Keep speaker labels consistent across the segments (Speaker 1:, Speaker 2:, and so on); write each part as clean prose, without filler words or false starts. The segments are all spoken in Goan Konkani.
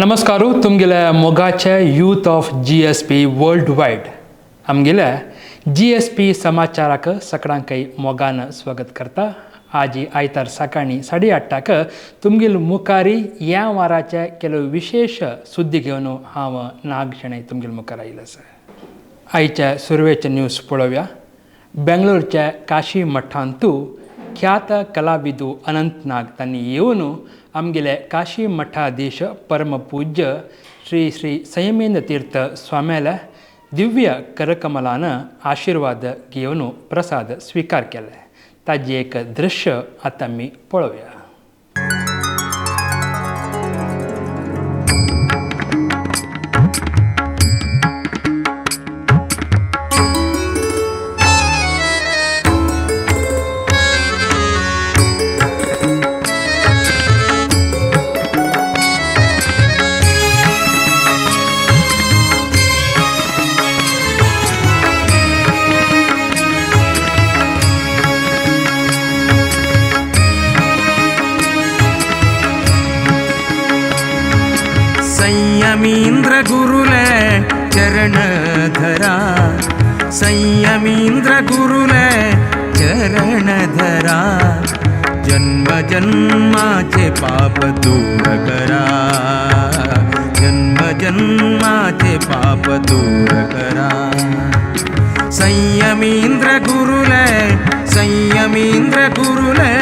Speaker 1: नमस्कार तुमगेले मोगाचे youth of GSP world wide आमगेले जीएसपी समाचाराक सगळ्यांकय मोगान स्वागत करता. आजी आयतार सकाळी 8:30 तुमगेल मुखारी ह्या वाराचे ಕೆಲವು विशेष सुद्दी घेवन हांव नागशेणै तुमगेल मुखार आयिल्लो आसा. आयच्या सुरवेचे न्यूज पळोवया. बेंगलोरच्या काशी मठांतू ख्यात कलाविदू अनंत नाग तांणी येवन आमगेले काशी मठाधीश परमपूज्य श्री श्री संयमेंद्र तीर्थ स्वाम्याल्या दिव्य करकमलान आशीर्वाद घेवन प्रसाद स्वीकार केले. ताजें एक दृश्य आतां आमी पळोवया.
Speaker 2: संयमींद्र गुरुले चरण धरा, संयमींद्र गुरुले चरण धरा, जन्म जन्माचे पाप दूर करा, जन्म जन्माचे पाप दूर करा. संयमींद्र गुरुले, संयमींद्र गुरुले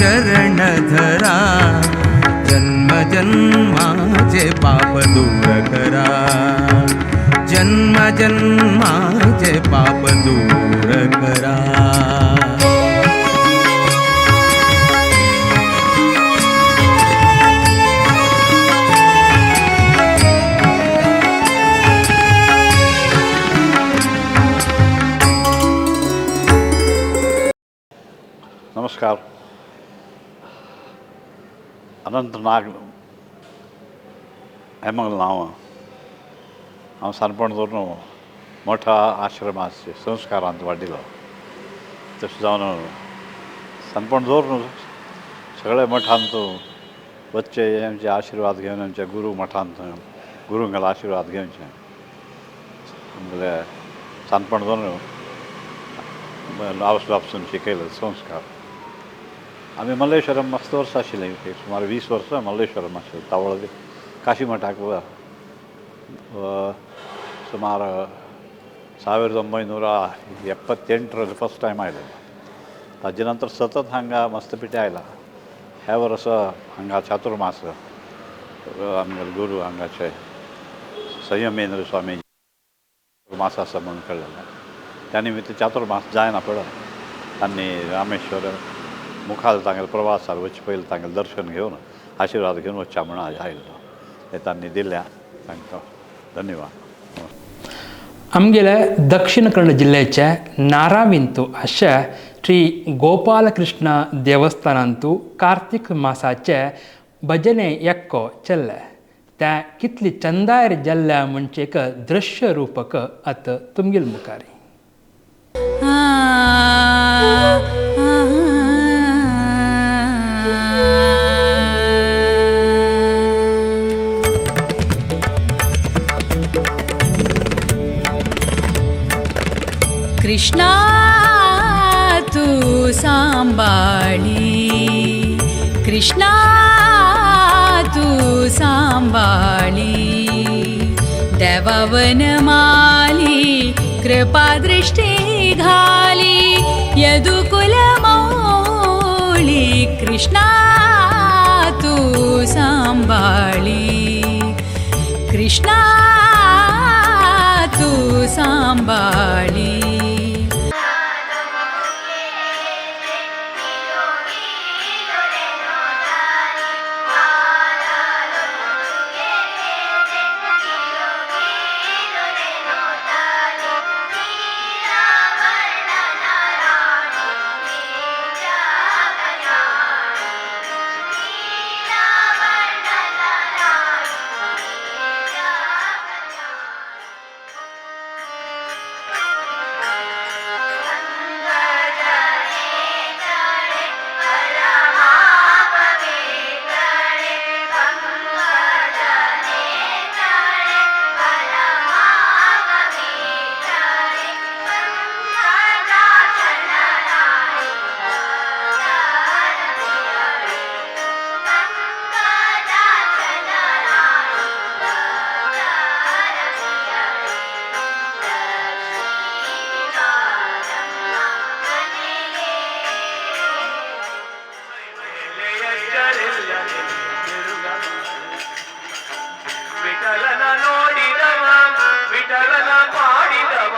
Speaker 2: चरण धरा, जन्म जन्माचे पाप दूर करा, जन्म जन्माचे पाप दूर करा.
Speaker 3: नमस्कार. अनंत नाग हें म्हगेलें नांव. हांव सानपण दवरून मोठा आश्रमाचे संस्कारांत वाडिल्लो. तशें जावन सानपण दवरून सगळे मठांत वचचे, आमचे आशिर्वाद घेवन आमच्या गुरू मठांत गुरूंगेलो आशिर्वाद घेवचे. आमगेले सानपण दवरून आवस बापसून शिकयले संस्कार. आमी मल्लेश्वरम मस्त वर्सां आशिल्लीं, सुमार 20 वर्सां मल्लेश्वरम आशिल्लें. तावळ काशी मठाक सुमार 1978 फर्स्ट टायम आयले. ताजे नंतर सतत हांगा मस्तपिठे आयला. ह्या वर्सा हांगा चातुर्मास आमगेले गुरू हांगाचे संयमेंद्र स्वामी मास आसा म्हणून कळ्ळें. त्या निमित्त चातुर्मास जायना पडो तांणी रामेश्वर मुखार तांगेले प्रवासार वचचे पयलीं तांगेलें दर्शन घेवन आशिर्वाद घेवन वचच्या म्हणून आयिल्लो. हे तांणी दिल्या तांकां धन्यवाद.
Speaker 1: आमगेले दक्षिण कन्नड जिल्ल्याचे नाराविंतू अशें श्री गोपालकृष्ण देवस्थानांतू कार्तीक मासाचे भजने एक्को चल्ले. त्या कितली चंदायर जाल्ल्या म्हणचे एक दृश्य रूपक आतां तुमगेल मुखार.
Speaker 4: कृष्णा तू सांभाळी, कृष्णा तू सांभाळी, देवावनमाली कृपा दृष्टी घाली, यदुकुल मौली कृष्णा तू सांभाळी, कृष्णा तू सांभाळी.
Speaker 5: ನೋಡಿದವ ವಿಠಲನ ಪಾಡಿದವ,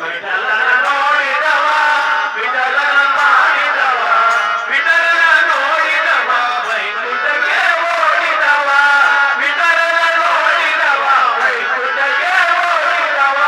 Speaker 5: ವಿಠಲನ ನೋಡಿದವ ವಿಠಲನ ಪಾಡಿದವ, ವಿಠಲನ ನೋಡಿದವ ವೈಕುಂಠಕ್ಕೆ ಓಡಿದವ, ವಿಠಲನ ನೋಡಿದವ ವೈಕುಂಠಕ್ಕೆ ಓಡಿದವ.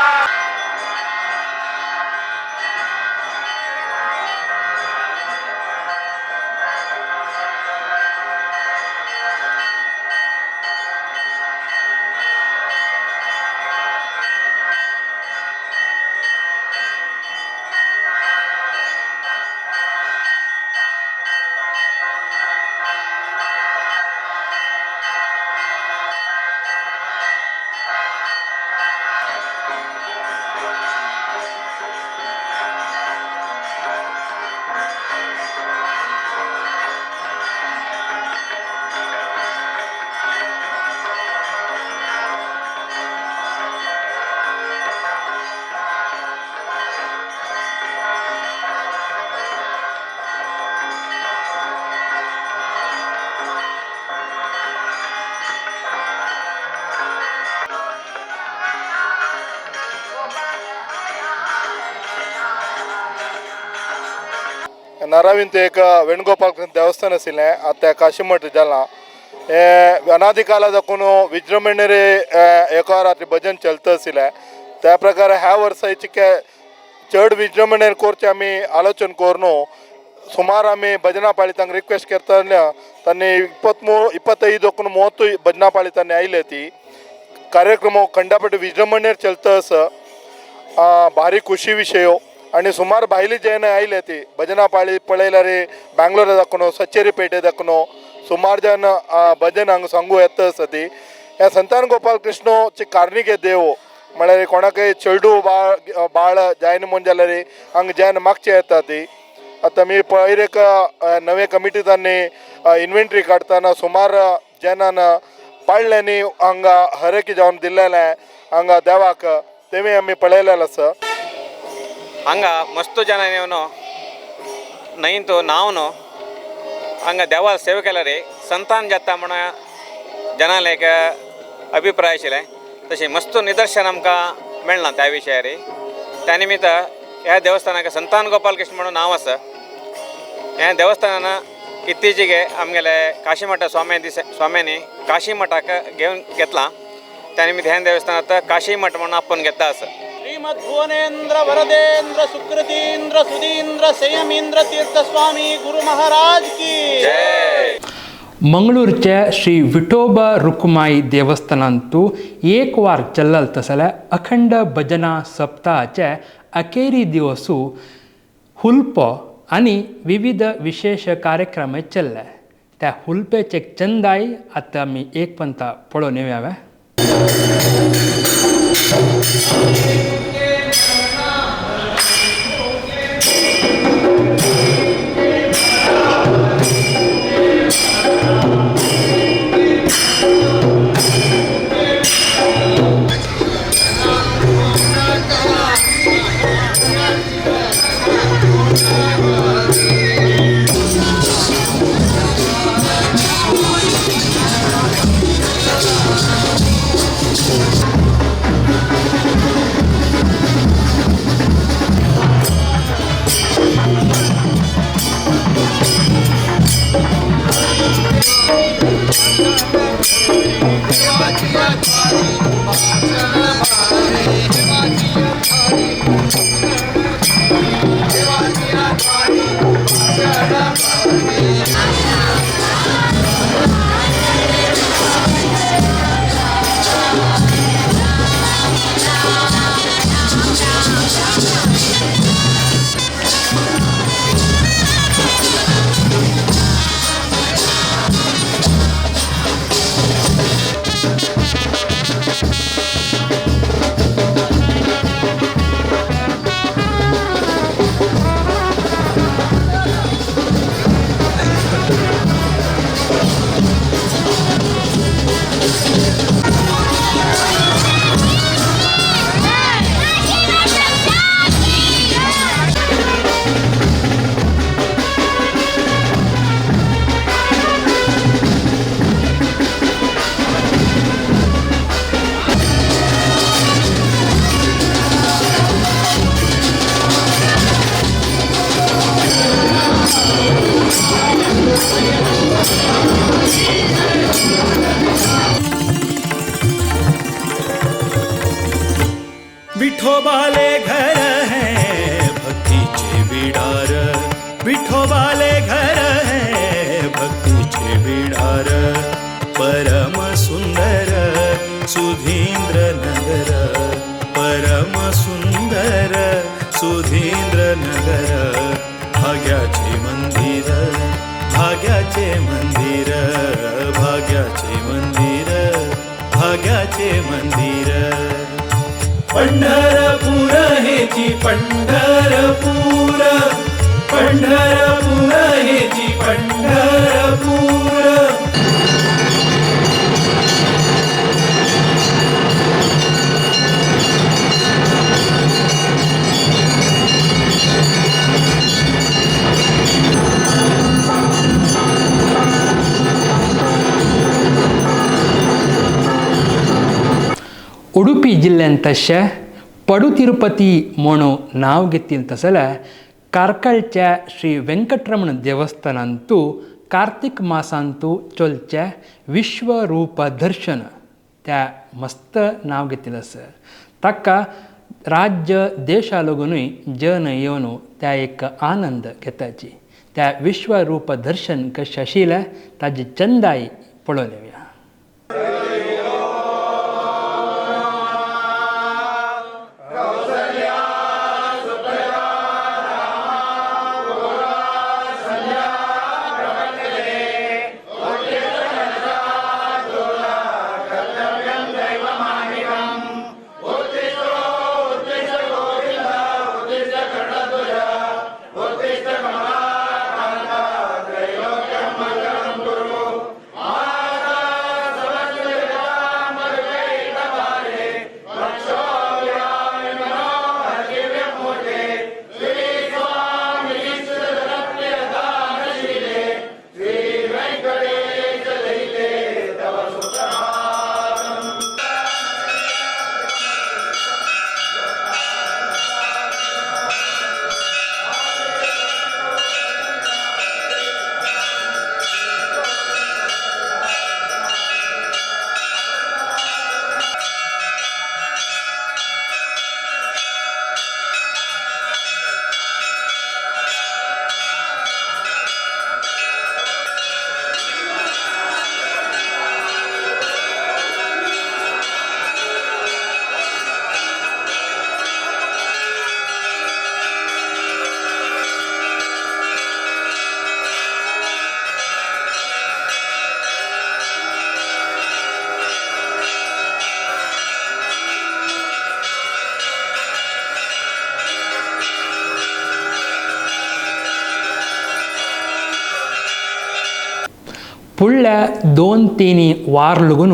Speaker 6: नारावींत एक वेणुगोपाल कृष्ण देवस्थान आशिल्लें, आतां काशीमठ जालां. हें अनादी काला साकून विजृंभणेर एका रात्री भजन चलता आशिल्लें. त्या प्रकारे ह्या वर्सा चिके चड विजृंभणेर करचें आमी आलोचन करून सुमार आमी भजना पाळी तांकां रिक्वेस्ट करतना तांणी 25 30 भजना पाळी तांणी आयले. ती कार्यक्रम खंडापट विजृंभणेर चलता आसा. भारी खुशी विशय आनी सुमार भायली जन आयले ती भजना पाळी पळयल्यार बँगलोरा दाखोवन, सचेरी पेटे दाखोवन सुमार जन भजन हांगा सांगू येता आसा. ती ह्या संतान गोपाल कृष्णची कार्णिके देव म्हळ्यार कोणाकय चेडू बाळ बाळ जायना म्हूण जाल्यार हांगा जैन मागचे येता. ती आतां आमी पयर एक नवे कमिटी तांणी इन्व्हेंटरी काडटना सुमार जनान पाळण्यांनी हांगा हरेक जावन दिल्लेलें हांगा देवाक तेमी आमी पळयलेलें आसा.
Speaker 7: हांगा मस्त जनांनी येवन न्हंयंत न्हांवन हांगा देवा सेवा केल्यार संतान जाता म्हण जनांले एक अभिप्राय आशिल्लें. तशें मस्त निदर्शन आमकां मेळना त्या विशयार. त्या निमित्त ह्या देवस्थानाक संतान गोपाल कृष्ण म्हणून नांव आसा. ह्या देवस्थानान इत्तीचेगे आमगेले काशीमठ स्वाम्या स्वाम्यांनी काशी मठाक घेवन घेतलां. त्या निमित्त ह्या देवस्थानांत काशी मठ म्हणून आपोवन घेतला आसा.
Speaker 8: श्रीमद्भुवनेन्द्र वरदेन्द्र सुकृतीन्द्र सुधीन्द्र संयमीन्द्र तीर्थ स्वामी गुरु महाराज की.
Speaker 1: मंगळूरचे श्री विठोबा रुक्माई देवस्थानांतू एक वार चल्लल तसले अखंड भजना सप्ताहाचे अखेरी दिवसू हुलपो आनी विविध विशेष कार्यक्रम चल्ले. त्या हुलप्याचे चंदाय आतां आमी एक पंता पळोवन येवया.
Speaker 2: विठोबाले घर है भक्तीचे बिडार, विठोबाले घर है भक्तीचे बिडार, परम सुंदर सुधींद्र नगर, परम सुंदर सुधींद्र नगर, भाग्याचे मंदिर, भाग्याचे मंदिर, भाग्याचे मंदिर, भाग्याचे मंदिर। पंढरपूर हेची पंढरपूर, पंढरपूर हेची पंढरपूर।
Speaker 1: उडुपी जिल्ल्यांत तशें पडू तिरुपती म्हणून नांव घेतिल्लें तसलें कार्कळच्या श्री वेंकटरमण देवस्थानांतू कार्तिक मासांतू चलचें विश्वरूप दर्शन त्या मस्त नांव घेतिल्लें आसा। ताका राज्य देशा लागूनय जन येवन त्या एक आनंद घेताची। त्या विश्वरूप दर्शन कशें आशिल्लें ताजी चंदाय पळोवन येवया। फुडल्या 2-3 वार लागून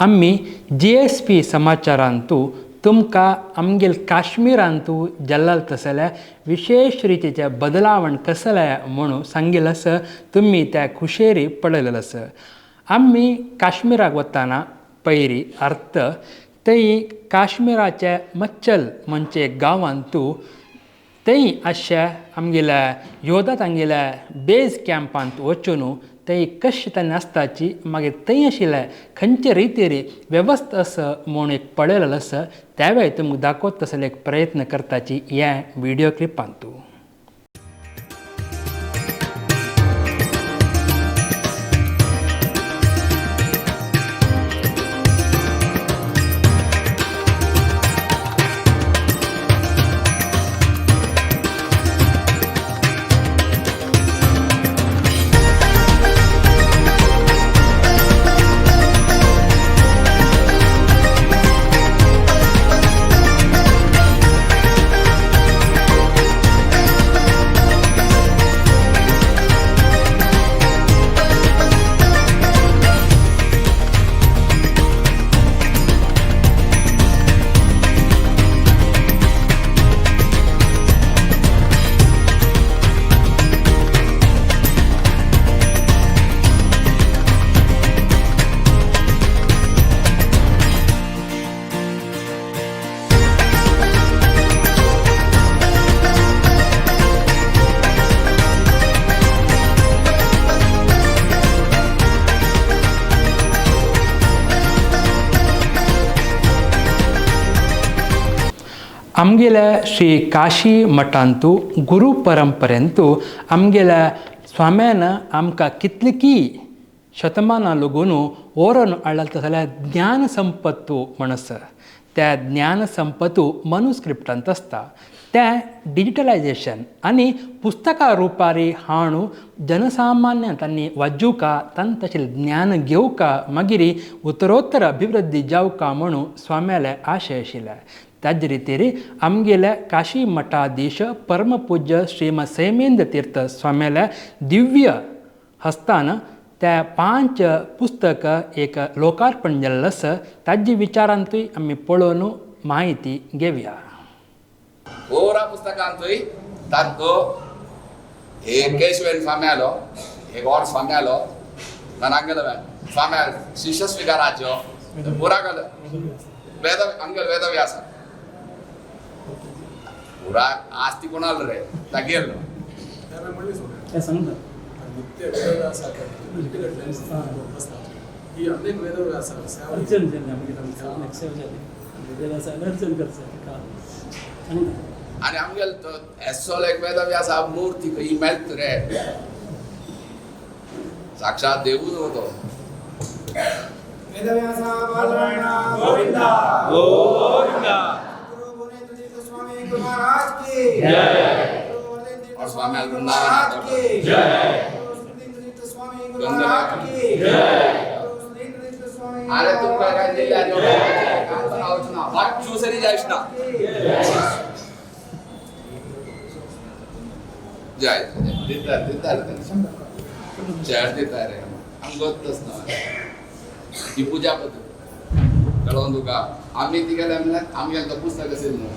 Speaker 1: आमी GSP समाचारांतू तुमकां आमगेल काश्मीरांतू जल्लाल तसल्या विशेष रितीचे बदलावण कसलें म्हणून सांगिल्लें आसा, तुमी त्या खुशेरी पळयलें आसा। आमी काश्मीराक वतना पयरी अर्थ थंय काश्मीराचे मच्छल म्हणजे गांवांतू थंय अशें आमगेल्या योधा तांगेल्या बेज कॅम्पांत वचून थंय कशें तांणी आसताची मागीर थंय आशिल्लें खंयचे रितीर वेवस्था आसा म्हूण एक पळयलें आसा, त्या वेळार तुमकां दाखोवता तसो एक प्रयत्न करताची ह्या व्हिडियो क्लिपांतू। आमगेल्या श्री काशी मठांतू गुरू परंपरेंतू आमगेल्या स्वाम्यान आमकां कितली शतमानां लागून ओरोन हाडला जाल्यार ज्ञान संपत्तू म्हणस त्या ज्ञान संपत्तू मनुस्क्रिप्टांत आसता. तें डिजिटलायजेशन आनी पुस्तका रुपारी हाणू जनसामान्य तांणी वाजूका तांकां तशें ज्ञान घेवका मागीर उत्तरोत्तर अभिवृद्धी जावका म्हणून स्वाम्याले आशय आशिल्ले. त्याच रितीर आमगेल्या काशी मठाधीश परमपूज्य श्रीमद सैमेंद्र तीर्थ स्वाम्याल्या दिव्य हस्तान त्या 5 पुस्तक एक लोकार्पण जाल्लें आसा. ताजे विचारांतूय आमी पळोवन म्हायती घेवया.
Speaker 9: ओरा पुस्तकांतूय तांतो एक केशवेन स्वामी आलो, एक और स्वामी आलो, नांगेलो स्वामी शिष्य स्वीकाराचो पुरा गेलो वेद अंगल वेदव्यास पुरा आस्ती कोणाल रे तागेलो आणि आमगेल एसोल एक वेदव्यास मूर्ती खंय मेळत रे, साक्षात देवूच होतो. और स्वामी वृंदावन अरे तुमका काय दिल्या चूसरी जायच ना जाय दिता दिता चेर दिता रे आम गोत्तच ना ही पूजा पद्दत कळोन तुका. आमी ती गेले म्हणल्यार आमगेलो तो पुस्तक आशिल्लो न्हू,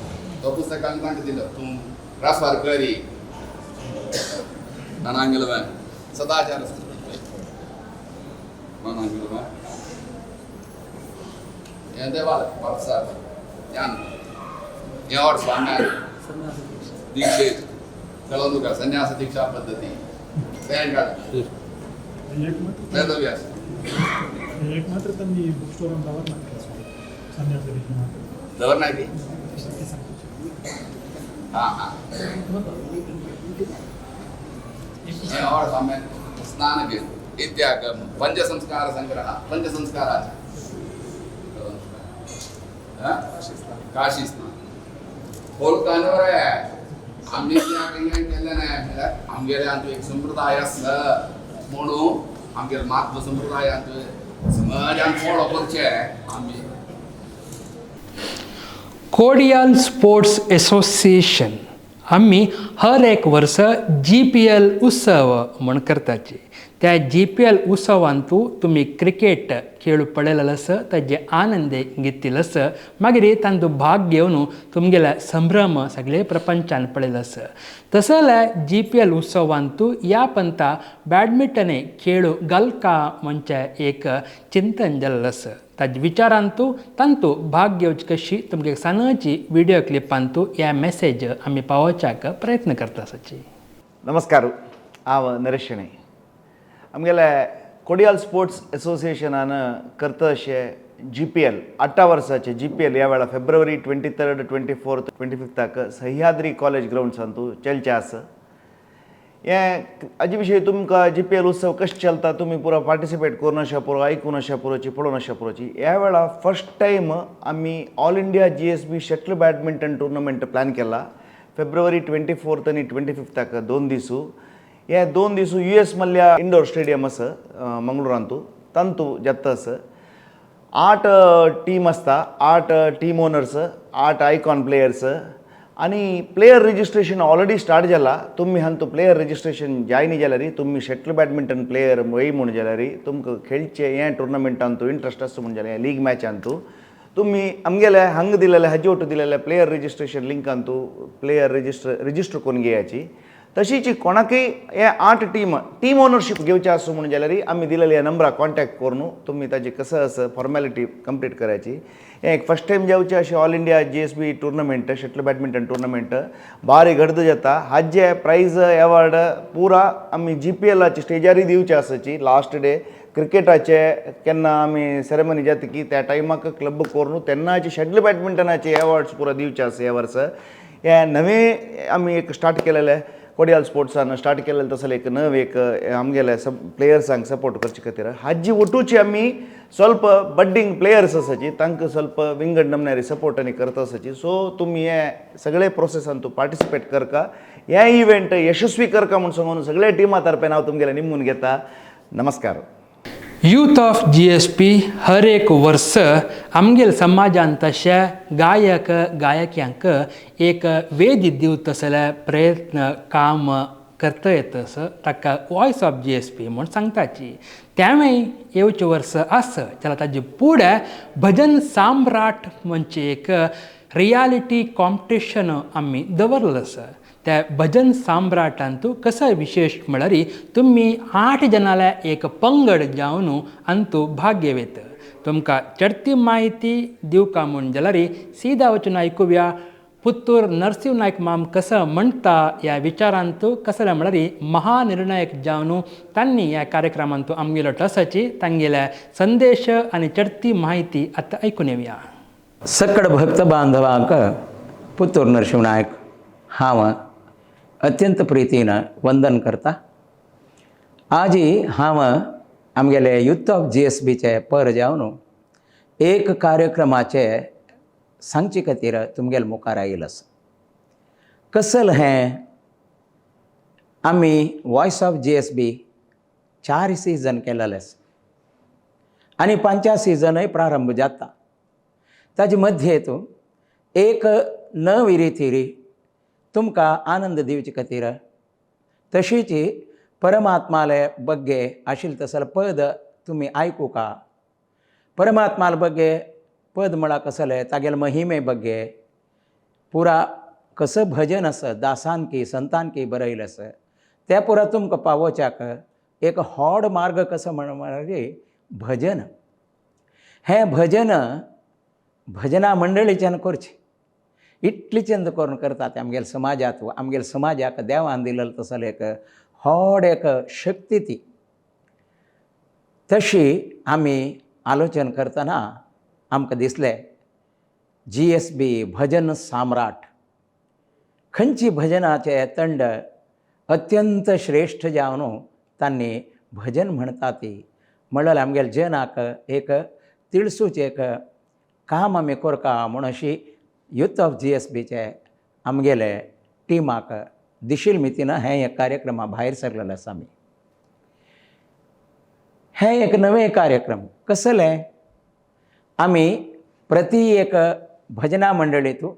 Speaker 9: तो पुस्तक आमी तांकां दिलो तूं रेफर करी नानांगेलो सदाचार नानांगेलो हें देवाल वर्सात हें और स्वामी दीक्षेत कळोन तुका संन्यास दीक्षा पद्दती वेदव्यास
Speaker 10: एक मात्र त्यांनी बुक स्टोरान दवरना संन्यास दीक्षा
Speaker 9: दवरना की हां हां हें और स्वामी स्नान घेवन इत्याग पंचसंस्कार संग्रह पंचसंस्काराचे काशी स्नान होलकानवर आमी केल्लें न्हय म्हणल्यार आमगेले आमचो एक संप्रदाय आसा म्हणून आमगेले मात्व संप्रदायांत समाजान फॉलो करचें आमी.
Speaker 1: कोडियाल स्पोर्ट्स एसोसिएशन आमी हर एक वर्स GPL उत्सव म्हण करताची. त्या GPL उत्सवांतू तुमी क्रिकेट खेळ पळयलेलो आसा, ताजे आनंद घेतिल्लो आसा, मागीर तांतू भाग घेवन तुमगेले संभ्रम सगळे प्रपंचान पळयलो आसा. तसो जाल्यार GPL उत्सवांतू ह्या पंता बॅडमिंटन खेळ घालका म्हणचे एक चिंतन जाल्लें आसा. ताजे विचारांतू तांतू भाग घेवची कशी तुमगे सानाची व्हिडिओ क्लिपांतू ह्या मेसेज आमी पावोवच्याक प्रयत्न करता आसाची.
Speaker 11: नमस्कार, हांव नरेश शेणै. आमगेले कोडियाल स्पोर्ट्स एसोसिएशनान करता अशें GPL 8 वर्साचें GPL ह्या वेळार फेब्रुवारी 23, 24, 25 सह्याद्री कॉलेज ग्रावंड्सांतू चलचें आसा. हें हाजे विशयी तुमकां GPL उत्सव कशें चलता तुमी पुरो पार्टिसिपेट करून अशें पुरो आयकून अशें पुरोची पळोवन अशें पुरोची. ह्या वेळार फर्स्ट टायम आमी all India GSB shuttle badminton tournament plan केला फेब्रुवारी 24 आनी 25 2 दिसू. हे 2 दीस US Mallya indoor stadium आसा मंगळुरांतू तांतू जाता आसा. 8 टीम आसता, 8 टीम ओनर्स, 8 आयकॉन प्लेयर्स आनी प्लेयर रजिस्ट्रेशन ऑलरेडी स्टार्ट जाला. तुमी हांतू प्लेयर रजिस्ट्रेशन जायनी जाल्यार तुमी शटल बॅडमिंटन प्लेयर वय म्हूण जाल्यार तुमकां खेळचे हे टुर्नामेंटांतू इंट्रस्ट आसा म्हूण जाल्यार लीग मॅचांतू तुमी आमगेले हांगा दिलेले हाजे ओटू दिलेले प्लेयर रजिस्ट्रेशन लिंकांतू प्लेयर रजिस्टर करून घेयाची. तशीच कोणाकय हे 8 टीम टीम ओनरशीप घेवचे आसूं म्हणून जाल्यार आमी दिलेल्या ह्या नंबराक कॉन्टॅक्ट करून तुमी ताजी कसं आसा फॉर्मेलिटी कंप्लीट करायची. हें एक फर्स्ट टायम जावचें अशें all India GSB tournament shuttle badminton tournament बारी गर्द जाता. हाजे प्रायज एवॉर्ड पुरा आमी GPLाचे स्टेजारूय दिवचे आसाची. लास्ट डे क्रिकेटाचे केन्ना आमी सेरेमनी जाता की त्या टायमाक क्लब करून तेन्नाचे शटल बॅडमिंटनाचे एवॉर्ड्स पुरा दिवचे आसा ह्या वर्सा. हे नवे आमी एक स्टार्ट केलेले कोडियाल स्पोर्ट्सान स्टार्ट केलेले तसले एक नवे एक आमगेले सब प्लेयर्सांक सपोर्ट करचे खातीर हाजी ओटूची आमी स्वल्प बड्डींग प्लेयर्स आसाची तांकां स्वल्प विंगड नमन्यारी सपोर्ट आनी करता आसाची. सो तुमी हे सगळे प्रोसेसान तूं पार्टिसिपेट करका, हे इव्हेंट यशस्वी करका म्हूण सांगून सगळे टिमा तर्फेन हांव तुमगेले निमून घेता. नमस्कार.
Speaker 1: यूथ ऑफ GSP हर एक वर्स आमगेल समाजान तशे गायक गायक्यांक एक वेदी दिवत तसले प्रयत्न काम करता येतस ताका वॉयस ऑफ GSP म्हूण सांगताची. त्यावेळी येवचें वर्स आस जाल्यार ताजे फुडें भजन सम्राट म्हणजे एक रियालिटी कॉम्पिटिशन आमी दवरलें आसा. त्या भजन सम्राटांतू कसो विशेश म्हळ्यार तुमी 8 जणांले एक पंगड जावन अंतू भाग घेवयत. तुमकां चडती म्हायती दिवका म्हूण जाल्यार सीधा वचून आयकुया पुत्तूर नरसिंह नायक माम कसो म्हणटा ह्या विचारांतू कसले म्हळ्यार महानिर्णायक जावन तांणी ह्या कार्यक्रमांतू आमगेलो टसाची तांगेले संदेश आनी चडती म्हायती आतां आयकून येवया.
Speaker 12: सकड भक्त बांधवांक पुत्तूर नरसिंह नायक हांव अत्यंत प्रितीन वंदन करता. आजी हांव आमगेले युथ ऑफ GSBचे पर जावन एक कार्यक्रमाचे सांगचे खातीर तुमगेले मुखार आयिल्लो आसा. कसल हें आमी वॉयस ऑफ GSB 4 season केलेले आसा आनी 5 सिजनय प्रारंभ जाता. ताजे मध्यें तूं एक नवी रितीरी तुमकां आनंद दिवचे खातीर तशीच परमात्माले बग्गे आशिल्लें तसलें पद तुमी आयकुका. परमात्माले बग्गे पद म्हळ्यार कसलें तागेले महिमे बग्गे पुरा कसं भजन आसा दासानकी संतानकी बरयलें आसा तें पुरा तुमकां पावोवच्याक एक होड मार्ग कसो म्हळ्यार भजन. हें भजन भजना मंडळीच्यान करचें इतली चंद करून करतात आमगेले समाजांत. आमगेले समाजाक देवान दिलेलो तसलो एक व्हड एक शक्ती ती. तशी आमी आलोचन करतना आमकां दिसलें GSB भजन सम्राट खंयची भजनाचे तंड अत्यंत श्रेश्ठ जावन तांणी भजन म्हणटा ती म्हणल्यार आमगेले जनाक एक तिळसूचें एक काम आमी करता म्हूण अशी युथ ऑफ GSBचे आमगेले टिमाक दिशील मितीन हें एक कार्यक्रमा भायर सरलेलो आसा. आमी हें एक नवें कार्यक्रम कसलें आमी प्रति एक भजना मंडळींतू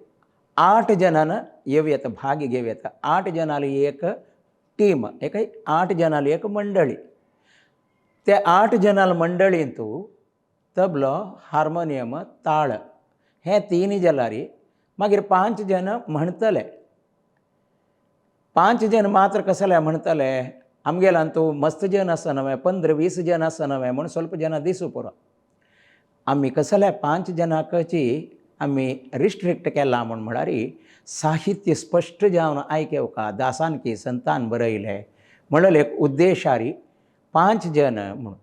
Speaker 12: 8 जणांन येवं भाग घेवं येता. 8 जणांली एक टीम एक 8 जणांली एक मंडळी. ते 8 जणां मंडळींतू तबलो हार्मोनियम ताळ हे 3 जाल्यार मागीर 5 जण म्हणटले. 5 जण मात्र कसले म्हणटले आमगेल्यान तूं मस्त जण आसा नवें 15-20 जण आसा नवें म्हूण स्वल्प जणां दिसूं पुरो. आमी कसले 5 जणांकची आमी रिस्ट्रिक्ट केला म्हूण म्हळ्यार साहित्य स्पश्ट जावन आयकेवका दासानकी संतान बरयलें म्हणल्यार एक उद्देशारी 5 जण म्हूण.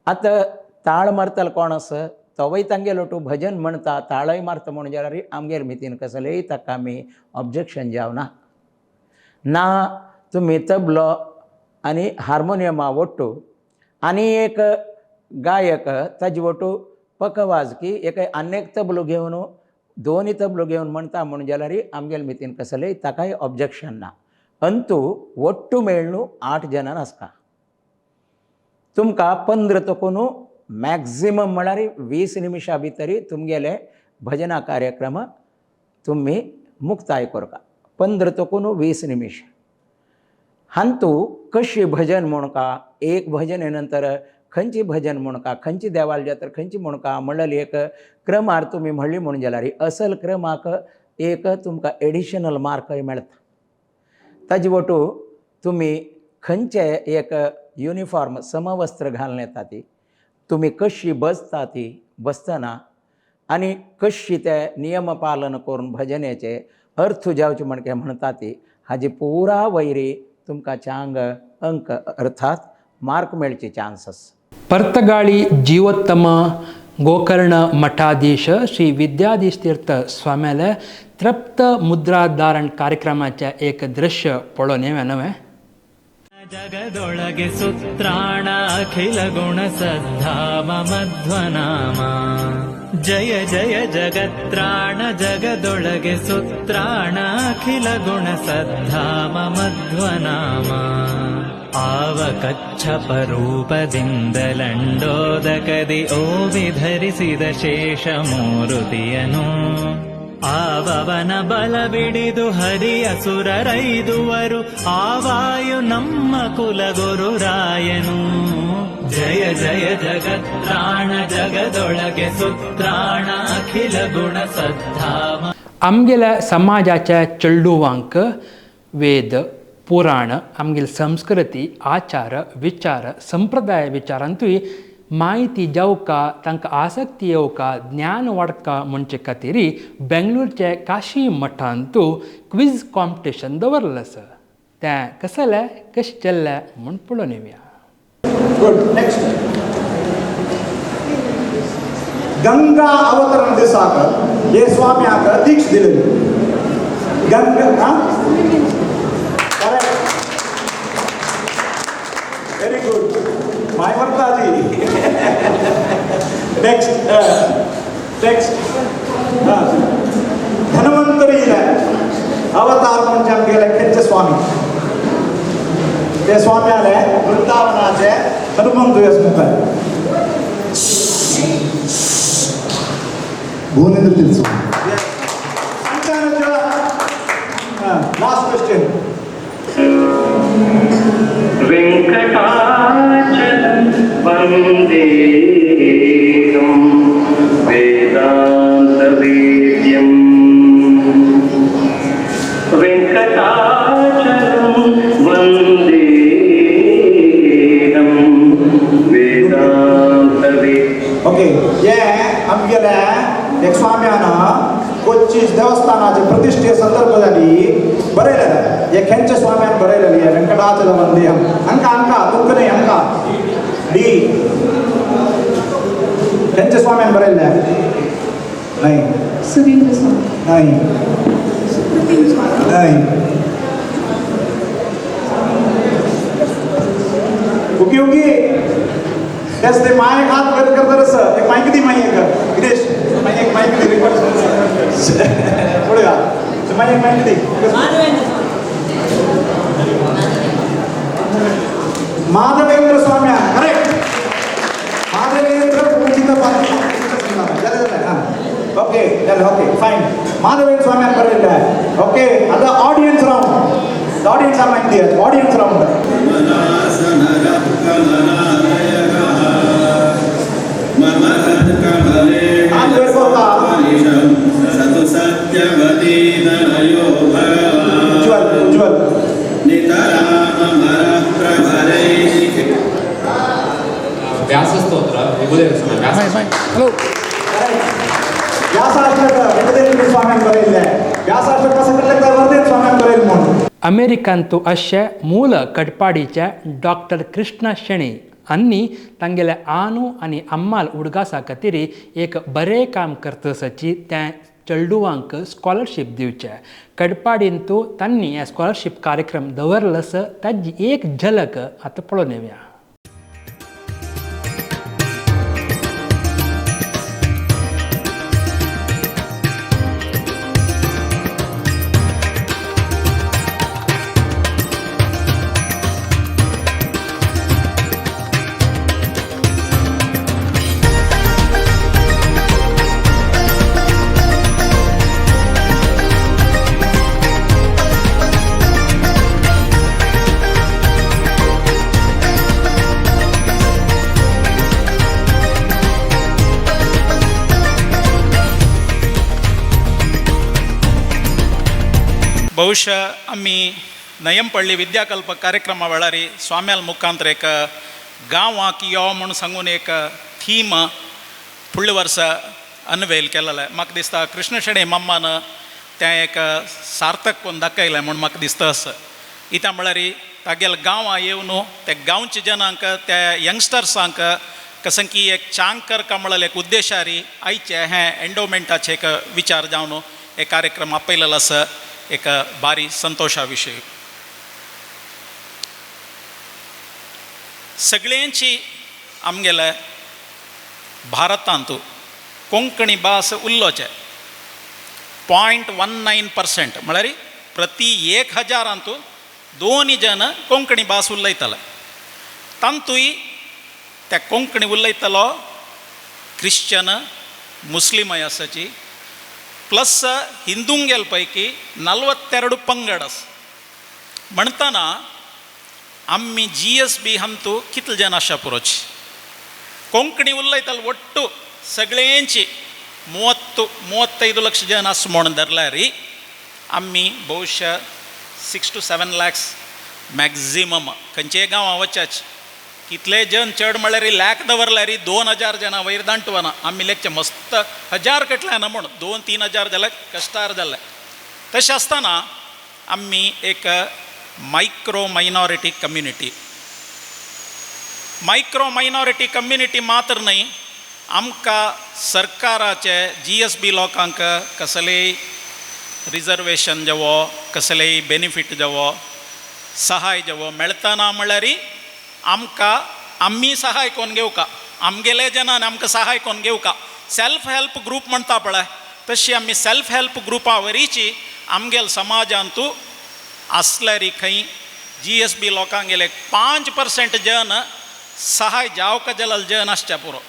Speaker 12: आतां ताळ मारतलो कोण आसा तोवय तांगेलो तूं भजन म्हणटा ताळय मारता म्हूण जाल्यार आमगेले मितीन कसलेय ताका आमी ऑब्जेक्शन जावना ना. तुमी तबलो आनी हार्मोनियमा वट्टू आनी एक गायक ताजे वटू पकवाज की एक आनी एक तबलो घेवन 2 तबलो घेवन म्हणटा म्हूण जाल्यार आमगेले मितीन कसलेय ताकाय ऑब्जेक्शन ना. अंतू वट्टू मेळ्ळू 8 जाणां आसता. तुमकां 15 तकून मॅक्झिमम म्हळ्यार 20 निमिशां भितर तुमगेले भजना कार्यक्रम तुमी मुक्ताय करता. 15 तकून 20 निमिश हांतू कशी भजन म्हणका एक भजन नंतर खंयची भजन म्हणका खंयची देवाल जात्रा खंयची म्हणका म्हणल्यार एक क्रमार तुमी म्हणली म्हूण जाल्यार असल क्रमाक एक तुमकां एडिशनल मार्कय मेळटा. ताजे वटू तुमी खंयचे एक युनिफॉर्म समवस्त्र घालून येता ती, तुमी कशी बसता ती बसतना आनी कशी ते नियम पालन करून भजनेचे अर्थ जावचे म्हणके म्हणटा ती हाजी पुरा वैरी तुमकां चांग अंक अर्थात मार्क मेळचे चान्सस.
Speaker 1: पर्तगाळी ಜೀವೋತ್ತಮ ಗೋಕರ್ಣ ಮಠಾಧೀಶ ಶ್ರೀ विद्याधीश तीर्थ स्वाम्याले तृप्त मुद्राधारण कार्यक्रमाचें एक दृश्य पळोवन येवया नवें.
Speaker 13: ಜಗದೊಳಗೆ ಸುತ್ರಾಣ ಅಖಿಲ ಗುಣ ಸದ್ಧಾಮ ಮಧ್ವನಾಮ ಜಯ ಜಯ ಜಗತ್ರಾಣ ಜಗದೊಳಗೆ ಸುತ್ರಾಣ ಅಖಿಲ ಗುಣ ಸದ್ಧಾಮ ಮಧ್ವನಾಮ ಆವ ಕಚ್ಚಪ ರೂಪದಿಂದಲಂಡೋದಕದಿ ಓವಿ ಧರಿಸಿದ ಶೇಷ ಮೂರುತಿಯನು ಆವವನ ಬಲ ಬಿಡಿದು ಹರಿಯ ಸುರರೈದುವರು ಆವಾಯು ನಮ್ಮ ಕುಲಗುರುರಾಯನು ಜಯ ಜಯ ಜಗತ್ರಾಣ ಜಗದೊಳಗೆ ಸುತ್ರಾಣ ಅಖಿಲ ಗುಣ ಸದ್ಧಾಮ.
Speaker 1: आमगेल्या समाजाच्या चेडुवांक वेद पुराण आमगेली संस्कृती आचार विचार संप्रदाय विचारांतूय माहिती जावका तांकां आसक्ती येवका ज्ञान वाडका म्हणचे खातीर बेंगलोरचे काशी मठांतू क्विज कॉम्पिटिशन दवरलें आसा. तें कसलें कशें चल्लें म्हूण पळोवन येवया.
Speaker 14: गुड. नेक्स्ट गंगा अवतरण दिसाक हे स्वाम्याक दीक्ष दिलेली Ganga. Correct, very good my वर्ताजी. Next next Dhanvantari अवतार म्हणजे आमगेले खंयचे स्वामी ते स्वाम्याले वृंदावनाचे हनुमंत मुखार
Speaker 15: भुवनेंद्र तीर्थ.
Speaker 14: Last question.
Speaker 5: Venkatachala वन्देहं वेदान्तवेद्यं वेङ्कटाचलं वन्देहं वेदान्तवेद्यं.
Speaker 14: ओके, हे आमगेले एक स्वाम्यान कोच्ची देवस्थानाचे प्रतिष्ठे संदर्भದಲ್ಲಿ बरयलेलें हे खंयच्या स्वाम्यान बरयलेलें हे वेंकटाचल वंदेहम. अंका अंका तुमकां न्हय अंका डी खंयच्या स्वाम्यान बरयल्लें? न्हय.
Speaker 16: सुरेंद्र स्वामी.
Speaker 14: न्हय.
Speaker 16: सुप्रतिम स्वामी.
Speaker 14: न्हय. ओके ओके तेच ते मायक हात वर करता एक मायक दी माई एक गिरीश माई एक मायक दी रिकॉर्ड पळोवया माई एक मायक दी. माधवेंद्र स्वामी. करेक्ट. माधवेंद्र पूजित जालें जालें हां ओके जालें ओके फायन माधवेंद्र स्वाम्यान बरयल्लें. ओके आतां ऑडियन्स रावंड ऑडियन्स माहिती दियात ऑडियन्स रावंड. उज्ज्वल उज्ज्वल
Speaker 9: व्यासस्तोत्र
Speaker 14: हॅलो व्यासाष्टक विबुधेंद्र स्वाम्यान बरयल्लें. व्यासाष्टक सगळें वर्धेन स्वाम्यान बरयलें म्हूण.
Speaker 1: अमेरिकांतू अशे मूल कडपाडीचे डॉक्टर कृष्णा शेणी आनी तांगेले आनू आनी अम्माल उडगासा खातीर एक बरें काम करतसची त्या चेडुवांक स्कॉलरशीप दिवचे कडपाडींतू तांणी हे स्कॉलरशीप कार्यक्रम दवरलस ताजी एक झलक आतां पळोवन येवया.
Speaker 8: ಬಹುಶಃ आमी
Speaker 15: नयमपಳ್ಳಿ विद्याकल्प कार्यक्रमा वेळार स्वाम्याल मुखांतर एक गांवाक यो म्हूण सांगून एक थीम फुडल्या वर्सा अनवेल केलेलें. म्हाका दिसता कृष्ण शेणै माम्मान तें एक सार्थक करून दाखयलें म्हूण म्हाका दिसता. आसा इत्या म्हळ्यार तागेल्या गांवां येवन त्या गांवच्या जनांक, त्या यंगस्टर्सांक कसं की एक चांग करका म्हळ्यार एक उद्देशारी आयचे हें एन्डोमेंटाचे एक विचार जावन एक कार्यक्रम आपयलेलो आसा. एक भारी संतोशा विशय. सगळ्यांची आमगेले भारतांत कोंकणी भास उल्लोचे 0.19% म्हळ्यार प्रति 1000 2 जण कोंकणी भास उलयताले. तांतूय त्या कोंकणी उलयतलो क्रिश्चन मुस्लिमय आसाची, प्लस हिंदूंगेल पैकी 42 पंगड आसा. म्हणटना आमी GSB हंतू कितले जण आसा पुरोची कोंकणी उलयताले ಒಟ್ಟು सगळ्यांची 30-35 लक्ष जण आसा म्हूण धरल्यार आमी बहुशा 6 to 7 lakhs maximum. खंयचेय गांवां वचाच कितले जण चड म्हळ्यार लॅक दवरल्यार 2000 जाणां वयर दांटवना. आमी लेखचे मस्त 1000 कटले ना म्हूण 2-3 हजार जाल्यार कश्टार जाले. तशें आसतना आमी एक micro minority community, micro minority community मात्र न्हय, आमकां सरकाराचे GSB लोकांक कसलेय रिजर्वेशन जावो, कसलेय बेनिफीट जावो, सहाय जावो मेळतना म्हळ्यार आमकां आमी सहाय कोन्न घेवका, आमगेले जनान आमकां सहाय कोन्न घेवका. सेल्फ हेल्प ग्रूप म्हणटा पळय तशी आमी सेल्फ हेल्प ग्रुपा वरीची आमगेल समाजांतू आसल्यार खंय GSB लोकांगेले 5% जन सहाय जावका जाल्यार जन आसच्या पुरो.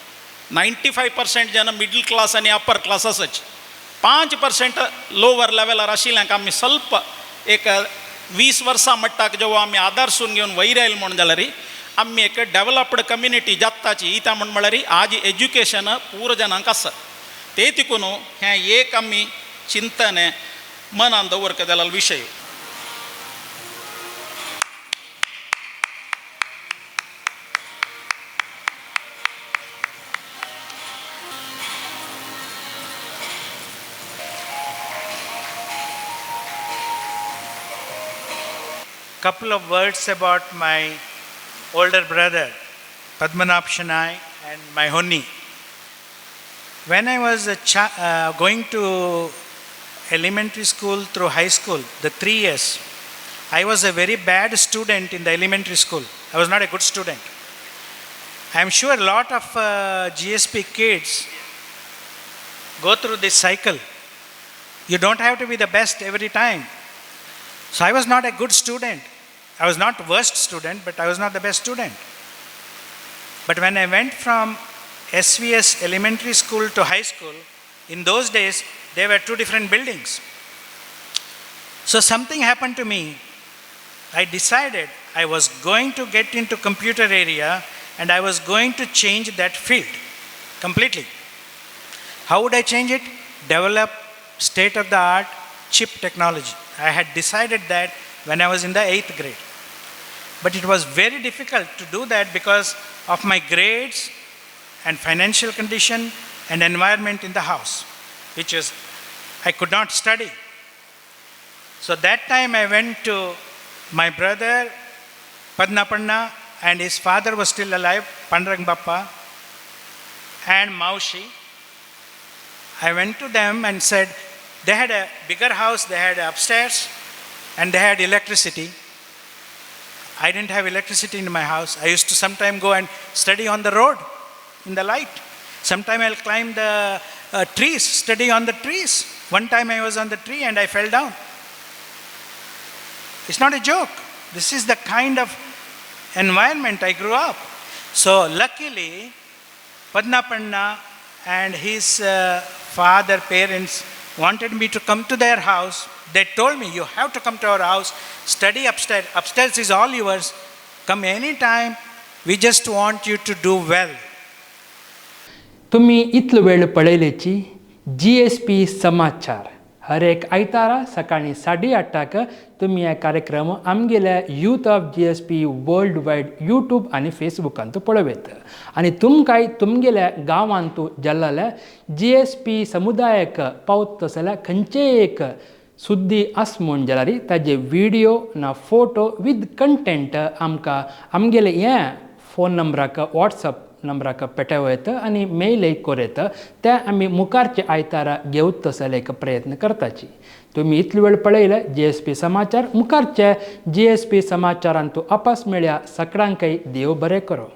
Speaker 15: 95% जन मिडल क्लास आनी अपर क्लास आसाच. 5% लोवर लेवलार आशिल्ल्यांक आमी स्वल्प एक 20 वर्सां मट्टाक जेव्हा आमी आदर्शून घेवन वयर आयल म्हूण जाल्यार आमी एक डेवलप्ड कम्युनिटी जाताची. इत्या म्हूण म्हळ्यार आज एज्युकेशन पूर जनांक आसा. ते तिकून हें एक आमी चिंतन मनान दवरका जाल्यार विशय.
Speaker 17: Couple of words about my older brother, Padmanabh Shenoy, and my Honni. When I was going to elementary school through high school, the 3 years, I was a very bad student in the elementary school. I was not a good student. I am sure a lot of GSP kids go through this cycle. You don't have to be the best every time. So I was not a good student. I was not worst student, but I was not the best student. But when I went from SVS elementary school to high school, in those days, there were 2 different buildings. So something happened to me. I decided I was going to get into computer area and I was going to change that field completely. How would I change it? Develop state-of-the-art chip technology. I had decided that when I was in the 8th grade. But it was very difficult to do that because of my grades and financial condition and environment in the house, which is, I could not study. So that time I went to my brother, Padmapanna, and his father was still alive, Pandrang Bappa, and Maushi. I went to them and said, they had a bigger house, they had upstairs, and they had electricity. I didn't have electricity in my house. I used to sometimes go and study on the road, in the light. Sometime I'll climb the trees, study on the trees. One time I was on the tree and I fell down. It's not a joke. This is the kind of environment I grew up. So luckily, Padmapanna and his father, parents wanted me to come to their house. They told me, you have to come to our house, study upstairs. Upstairs is all yours. Come anytime. We just want you to do well.
Speaker 1: तुम्ही इतलो वेळ पळयलेची GSP समाचार. हर एक आयतारा सकाळीं 8:30 तुमी हे कार्यक्रम आमगेल्या youth of G S P world wide YouTube आनी फेसबुकांत पळोवं. आनी तुमकांय तुमगेल्या गांवांत जाल्ल्या जी एस पी समुदायाक पावत जाल्यार खंयचेय एक सुद्दी आस म्हूण जाल्यार ताजे व्हिडियो ना फोटो विथ कंटेंट आमकां आमगेले हे फोन नंबराक, वॉट्सअप नंबराक पेटोवं येता आनी मेलय करूं येता. ते आमी मुखारचे आयतारा घेवत तसले एक प्रयत्न करताची. तुमी इतलो वेळ पळयले जी एस पी समाचार. मुखारचे जी एस पी समाचारांतू अपास मेळ्या. सगळ्यांकय देव बरें करो.